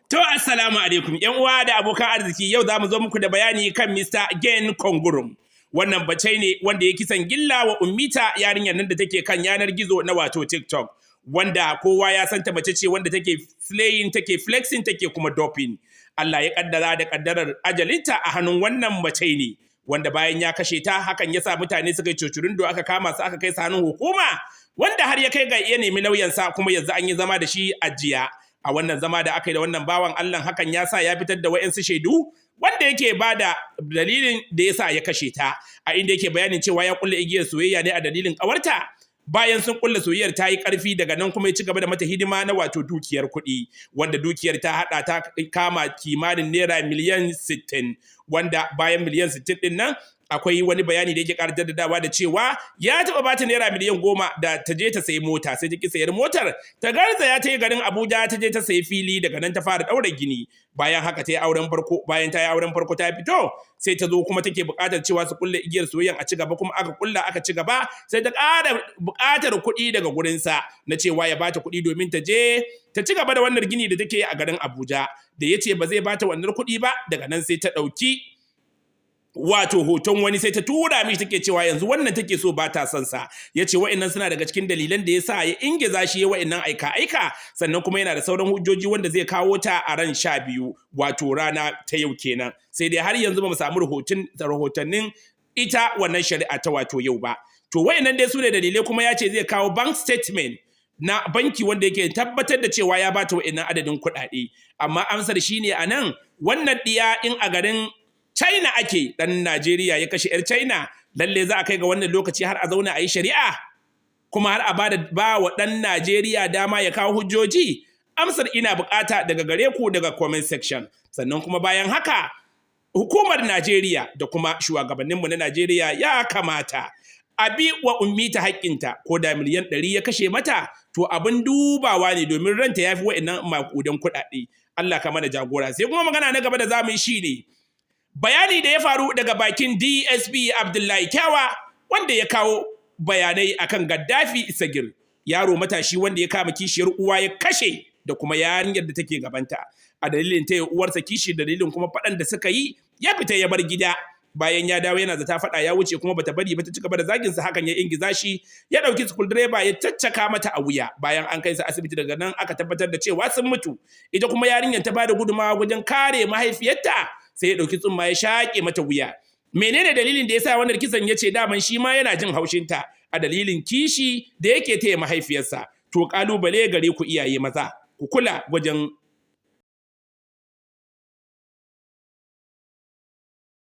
To, assalamu alaikum ‘yan uwa da abokan arziki. Yau za mu zo muku da bayani kan Mr. Gen Kongurum. Wannan bacai ne wanda ya kisan gilla wa Ummita, yarinyar nan da take kan yanar gizo na wato TikTok. Wanda kowa ya santa, mace ce wanda take slaying, take flexing, take kuma doping. Allah ya kaddara da kaddarar ajalinta a hannun wannan mace ne. Wanda bayan ya kashe ta, hakan ya sa mutane suka yi cocirindo, aka kama su, aka kai su hannun hukuma, wanda har ya kai ga iya nemi lauyansa, kuma yanzu an yi zama da shi a jiya. A wannan zama da aka yi da wannan bawan Allah, hakan ya sa ya fitar da wa'yansu shaidu wanda yake ba da dalilin da ya sa ya kashe ta, a inda yake bayanin cewa ya kulle igiyar soyayya ne a dalilin ƙawarta. Bayan sun kulle soyayyar ta yi ƙarfi, daga nan kuma ya ci gaba da mata hidima na wato dukiyar kuɗi, wanda dukiyar ta haɗa ta kama kimanin naira miliyan 60, wanda bayan miliyan 60 ɗin nan akwai wani bayani da yake ƙara jaddadawa da cewa ya taɓa bata naira miliyan 10 da ta je ta sayi mota, sai ta ki sayar motar, ta garzaya ta yi garin Abuja, ta je ta sayi fili, daga nan ta fara ɗaura gini. Bayan haka ta yi auren farko. Bayan ta yi auren farko ta fito, sai ta zo kuma take buƙatar cewa su kulle igiyar soyayyan a ci gaba, kuma aka kulla aka ci gaba. Sai ta ƙara buƙatar kuɗi daga gurinsa na cewa ya bata kuɗi domin ta je ta ci gaba da wannan gini da take yi a garin Abuja. Da ya ce ba zai bata wannan kuɗi ba, daga nan sai ta ɗauki wato hoton wani, sai ta tura mishi, take cewa yanzu wannan take so, ba ta son sa. Ya ce wa'annan suna daga cikin dalilan da ya sa ya ingiza shi wa'annan aika aika. Sannan kuma yana da sauran hujjoji wanda zai kawo ta a ran 12, wato rana ta yau kenan. Sai dai har yanzu ba mu samu rahotannin ita wannan shari'a ta wato yau ba. To, wa'annan dai su ne dalilai. Kuma ya ce zai kawo bank statement na banki wanda yake tabbatar da cewa ya bata wa'annan adadin kuɗaɗe. Amma amsar shine a nan, wannan ɗiya in a garin China ake, ɗan Najeriya ya kashe 'yar China, lalle za a kai ga wannan lokaci har a zauna a yi shari'a, kuma har a ba da ba wa ɗan Najeriya dama ya kawo hujjoji? Amsar ina bukata daga gare ku daga comment section. Sannan kuma bayan haka, hukumar Najeriya da kuma shugabanninmu na Najeriya, ya kamata a bi wa Ummita haƙƙinta. Ko da miliyan 100 ya kashe mata, to abin dubawa ne, domin ranta ya fi wa'innan maƙudan kuɗaɗe. Allah ka mana jagora. Sai kuma magana na gaba da zamu yi shine bayani da ya faru daga bakin DSP Abdullahi Kyawa, wanda ya kawo bayanai akan Gaddafi Sagir, yaro matashi wanda ya kama kishiyar uwa ya kashe da kuma yarinyar da take gabanta a dalilin taya uwarsa kishi. Dalilin kuma faɗan da suka yi, ya fita ya bar gida. Bayan ya dawo, yana zata faɗa ya wuce, kuma bata bari ba, ta cigaba da zagin sa. Hakan ya ingiza shi ya ɗauki screwdriver ya caccaka mata a wuya. Bayan an kai su asibiti, daga nan aka tabbatar da cewa sun mutu. Ita kuma yarinyar ta bada gudumawa wajen kare mahaifiyarta, sai ya ɗauki tsumma ya shaƙe mata wuya. Menene dalilin da ya sa wannan kisan? Ya ce daman shi ma yana jin haushinta a dalilin kishi da yake taya mahaifiyarsa. To, kalubale gare ku iyaye maza, ku kula wajen